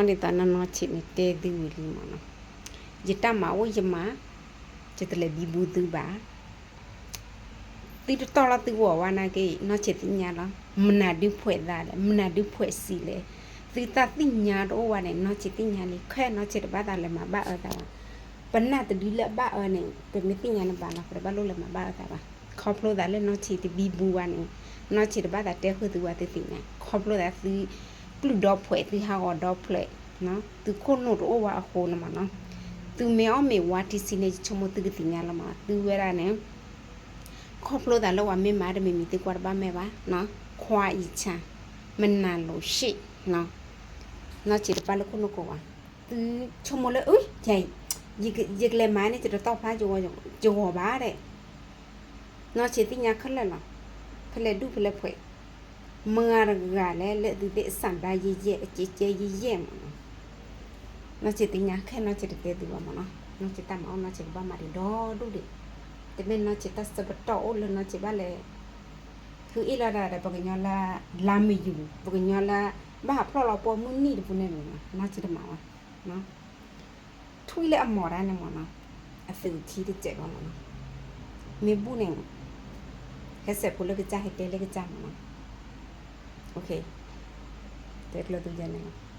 ဒ်သိးနီၢ်နီၢ်ဆံးန့ၣ်တဲသုဝံၤလံမ့ၢ်နီၤ, ယတၢ်မၤအိၣ်ယမၤ, ယတလဲၤဘံဘူသုဘၣ်. သုတတီၢ်လီၤသုဂီၢ်ဝဲနာ်က့ နီၢ်ဆံးသ့ၣ်ညါလီၤ. မနုၤဒုးဖှဲးသးလဲၣ်, မနုၤဒုးဖှဲးစံးလဲၣ်, သုသးသ့ၣ်ညါတအိၣ်ဝဲန့ၣ် နီၢ်ဆံးသ့ၣ်ညါလံ. ခဲနီၢ်ဆံးတဘၣ်သးလဲၤမၤဘၣ်အၢသးဘၣ်. ပနၢ်တဒုလၢအဘၣ်အၢန့ၣ် ပမ့ၢ်သ့ၣ်ညါန့ၣ်ဘၣ်လီၤ, ပတဘၣ်လိၣ်လဲၤမၤဘၣ်အၢသးဘၣ်. ခီဖျိသးလၢနီၢ်ဆံးတဘံဘူဘၣ်န့ၣ် နီၢ်ဆံးတဘၣ်သးတဲဃုာ်သုဝဲသုသ့ၣ်ညါ, ခီဖျိသးသု ပျုၢ်ဒီဖှဲး သုဟးဂီၤဒီဖှဲး, သုခိၣ်နူာ်တအိၣ်ဝဲအဃိန့ၣ်မ့ၢ်နီၤ. သုမ့ၢ်အီၣ်မ့ၤဝါတံၢ်ဆံးန့ၣ် ယဆိကမိၣ်သုကသ့ၣ်ညါလီၤမ့ၢ်နီၤ. သုဝဲဒၣ်န့ၣ် ခီဖျိသးလၢပှၤမ့ၢ်မၤတမံၤမံၤသုကွၢ်တဘၣ်မဲာ်ဘၣ်, ခွါအံၤဆါ, မနၤလိၤရှ့ၣ်, နီၢ်ဆံးတပာ်လၢခိၣ်နူာ်ကိးဘၣ်. သုဆိကမိၣ်လၢ အ ယကလဲၤမၤန့ၣ် ယတတီၢ်ဖျါယဂီၢ်ဘၣ်ဒဲး. နီၢ်ဆံးသ့ၣ်ညါခဲလၢာ်လီၤ. ဖဲလဲၣ်ဒူၣ်ဖဲလဲၣ်ဖှဲး, မတၤတဂၤလဲၣ် လၢသုသ့ၣ်အစၢ်ဒၣ်ယဲၢ်ယဲၢ် အကဲကဲယဲၢ်ယဲၢ်မ့ၢ်နီၤ. နီၢ်ဆံးသ့ၣ်ညါခဲနီၢ်ဆံးတတဲသုဘၣ်မ့ၢ်နီၤ. နီၢ်ဆံးတၢ်မၤအိၣ်နီၢ်ဆံးကဘၣ်မၤဒံးဒီဒူၣ်ဒံး. တမ့ၢ်နီၢ်ဆံးတၢ်ဆၢပတီၢ်အိၣ်လၢနီၢ်ဆံးဘၣ်လဲၤ ဃုအ့ၣ်လိာ်ဒၣ်ဒီးပှၤကညီလၢ လါမယူၤ ပှၤကညီလၢ ဘၣ်ဟးဖျိၣ်လီၤပိာ်မုၢ်နံၣ်တပူၤန့ၣ်မ့ၢ်နီၤ. နီၢ်ဆံးတမၤဝဲ ထွံၣ်လၢအမီၤတၢ်န့ၣ်မ့ၢ်နီၤ, အသုးခံတစဲးဘၣ်မ့ၢ်နီၤ. မ့ၢ်ဘူၣ်န့ၣ် ဟဲစဲးဖိလၢကစၢ် ဟဲတဲလၢကစၢ်မ့ၢ်နီၤ. တဲကျၢၤသုယဲန့ၣ်လီၤ.